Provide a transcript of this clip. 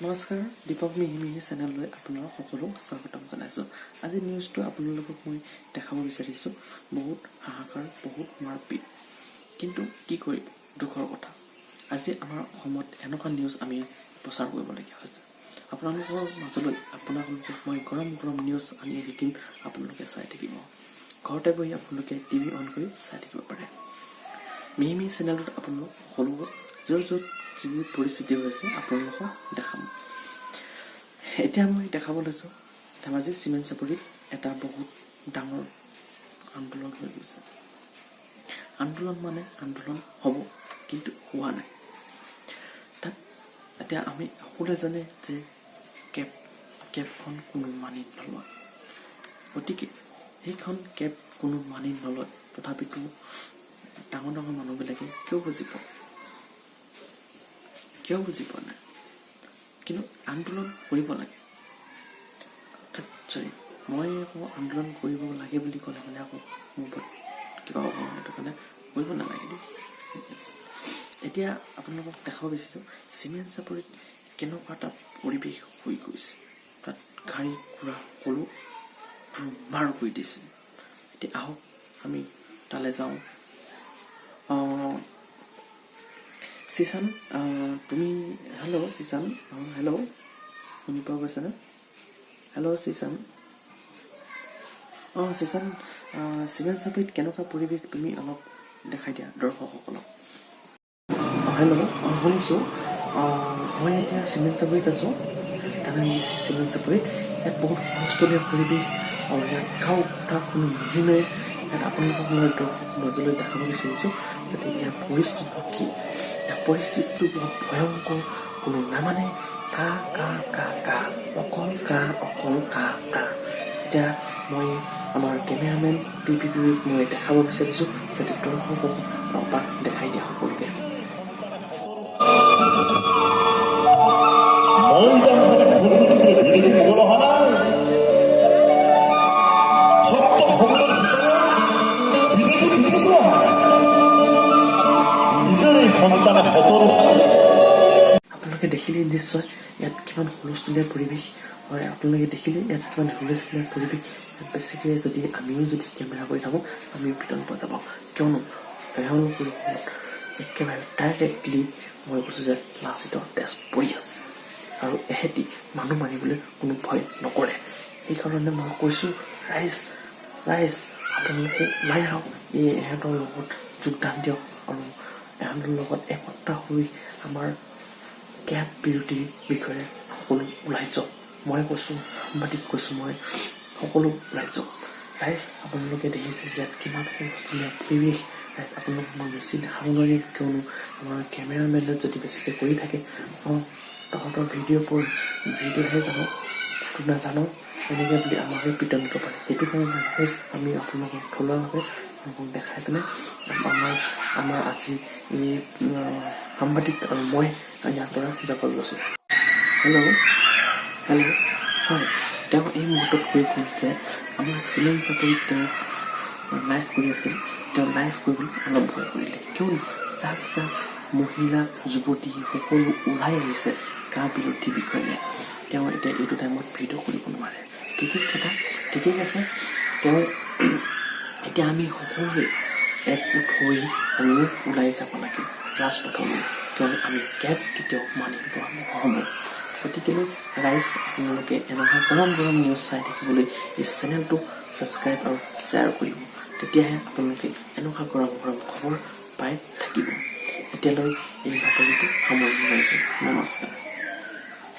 নমস্কাৰ, দীপক মিহি মিহি চেনেললৈ আপোনালোক সকলো স্বাগতম জনাইছোঁ। আজি নিউজটো আপোনালোকক মই দেখাব বিচাৰিছোঁ। বহুত হাহাকাৰ, বহুত মাৰপিট, কিন্তু কি কৰিব, দুখৰ কথা, আজি আমাৰ অসমত এনেকুৱা নিউজ আমি প্ৰচাৰ কৰিবলগীয়া হৈছে আপোনালোকৰ মাজলৈ। আপোনালোকক মই গৰম গৰম নিউজ আনি থাকিম, আপোনালোকে চাই থাকিব। ঘৰতে বহি আপোনালোকে টিভি অন কৰি চাই থাকিব পাৰে। মিহি মিহি চেনেলটোত আপোনালোক সকলো য'ত য'ত যি যি পৰিস্থিতি হৈছে আপোনালোকক দেখাম। এতিয়া মই দেখাব লৈছোঁ, ধেমাজি চিমেণ্ট চাপৰিত এটা বহুত ডাঙৰ আন্দোলন হৈ গৈছে। আন্দোলন মানে আন্দোলন হ'ব, কিন্তু হোৱা নাই তাত। এতিয়া আমি সকলোৱে জানে যে কেবখন কোনো মানি নলয়। গতিকে সেইখন কেব কোনো মানি নলয়, তথাপিতো ডাঙৰ ডাঙৰ মানুহবিলাকে কিয় বুজি পোৱা নাই? কিন্তু আন্দোলন কৰিব লাগে। চৰি, মই আকৌ আন্দোলন কৰিব লাগে বুলি ক'লে মানে আকৌ মোৰ ওপৰত কিবা হ'ব, সেইটো কাৰণে কৰিব নালাগে দেই। এতিয়া আপোনালোকক দেখাব বিচাৰিছোঁ চিমেণ্ট চাপৰিত কেনেকুৱা এটা পৰিৱেশ হৈ গৈছে। তাত গাড়ী ঘোঁৰা সকলো মাৰ কৰি দিছে। এতিয়া আহক, আমি তালৈ যাওঁ। চিচান, তুমি, হেল্ল' চিচান, অঁ হেল্ল', শুনি পোৱা গৈছেনে? হেল্ল' চিচান, অঁ চিচান, চিমেণ্ট চাপৰিত কেনেকুৱা পৰিৱেশ তুমি অলপ দেখাই দিয়া দৰ্শকসকলক। অঁ হেল্ল', অঁ শুনিছোঁ। অঁ, মই এতিয়া চিমেণ্ট চাপৰিত আছোঁ, ধেমাজি চিমেণ্ট চাপৰিত। ইয়াত বহুত হুলস্থুলীয়া পৰিৱেশ আৰু ইয়াত কাৰো কথা কোনো নুশুনে। ইয়াত আপোনালোকক মই দৰ্শক মাজলৈ দেখাব বিচাৰিছোঁ যাতে ইয়াৰ পৰিস্থিতিটো কি। ইয়াৰ পৰিস্থিতিটো বহুত ভয়ংকৰ। কোনো নামানে। কা কা কা কা, অকল কা, অকল কা কা। এতিয়া মই আমাৰ কেমেৰামেন পি পি পিক মই দেখাব বিচাৰিছোঁ যাতে দৰ্শকক এপাক দেখাই দিয়া সকলোকে। মৈদামখানে সন্মুখী বিদেশী মোগল অহা নাই। সপ্ত সমুদ্ৰৰ ভিতৰত বিদেশী ব্ৰিটিছো অহা নাই। নিজৰে সন্তানে সতৰ উঠাইছে। আপোনালোকে দেখিলে নিশ্চয় ইয়াত কিমান হুলস্থুলীয়া পৰিৱেশ হয়। আপোনালোকে দেখিলে ইয়াত কিমান হুলস্থুলীয়া পৰিৱেশ। ইয়াত বেছিকৈ যদি আমিও যদি কেমেৰা কৰি থাকোঁ, আমিও পিটন পোৱা যাব। কিয়নো এওঁলোকৰ ওপৰত একেবাৰে ডাইৰেক্টলি মই কৈছোঁ যে লাচিতৰ তেজ পৰি আছে আৰু এহেঁতি মানুহ মাৰিবলৈ কোনো ভয় নকৰে। সেইকাৰণে মই কৈছোঁ, ৰাইজ, ৰাইজ, আপোনালোকে ওলাই আহক, এই এহেঁতৰ লগত যোগদান দিয়ক আৰু এহেঁতৰ লগত একতা হৈ আমাৰ কেব বিৰোধীৰ বিষয়ে সকলো ওলাই যাওক। মই কৈছোঁ, সাংবাদিক কৈছোঁ মই, সকলো ওলাই যাওক। ৰাইজ, আপোনালোকে দেখিছে ইয়াত কিমান হুলস্থুলীয়া পৰিৱেশ। ৰাইজ, আপোনালোকক মই বেছি দেখাব নোৱাৰিম, কিয়নো আমাৰ কেমেৰামেনে যদি বেছিকৈ কৰি থাকে, "অঁ, তহঁতৰ ভিডিঅ'হে জানো, ফটো নাজানো", এনেকৈ বুলি আমাকে পিটন দিব পাৰে। সেইটো কাৰণে ৰাইজ, আমি আপোনালোকক থলুৱাভাৱে আপোনালোকক দেখাই পেলাই আমাৰ আজি এই সাংবাদিক আৰু মই ইয়াৰ পৰা যাব লৈছোঁ। হেল্ল' হেল্ল', হয়, তেওঁ এই মুহূৰ্তত কৈ গ'ল যে আমাৰ চিমেণ্ট চাপৰিত তেওঁ লাইভ কৰি আছিল। তেওঁ লাইভ কৰিবলৈ অলপ ভয় কৰিলে, কিয়নো জাক জাক মহিলা, যুৱতী সকলো ওলাই আহিছে কা বিৰোধী বিষয়ে। তেওঁ এতিয়া এইটো টাইমত ভিডিঅ' কৰিব নোৱাৰে। ঠিকেই কথা, ঠিকেই আছে তেওঁ। এতিয়া আমি সকলোৱে একগোট হৈ আমিও ওলাই যাব লাগে ৰাজপথলৈ, কিয়নো আমি কেব কেতিয়াও মানি লোৱা নহ'ব। গতিকেলৈ ৰাইজ, আপোনালোকে এনেকুৱা গৰম গৰম নিউজ চাই থাকিবলৈ এই চেনেলটো ছাবস্ক্ৰাইব আৰু শ্বেয়াৰ কৰিব। তেতিয়াহে আপোনালোকে এনেকুৱা গৰম গৰম খবৰ পাই থাকিব। এতিয়ালৈ এই বাতৰিটো সামৰণি মাৰিছোঁ। নমস্কাৰ।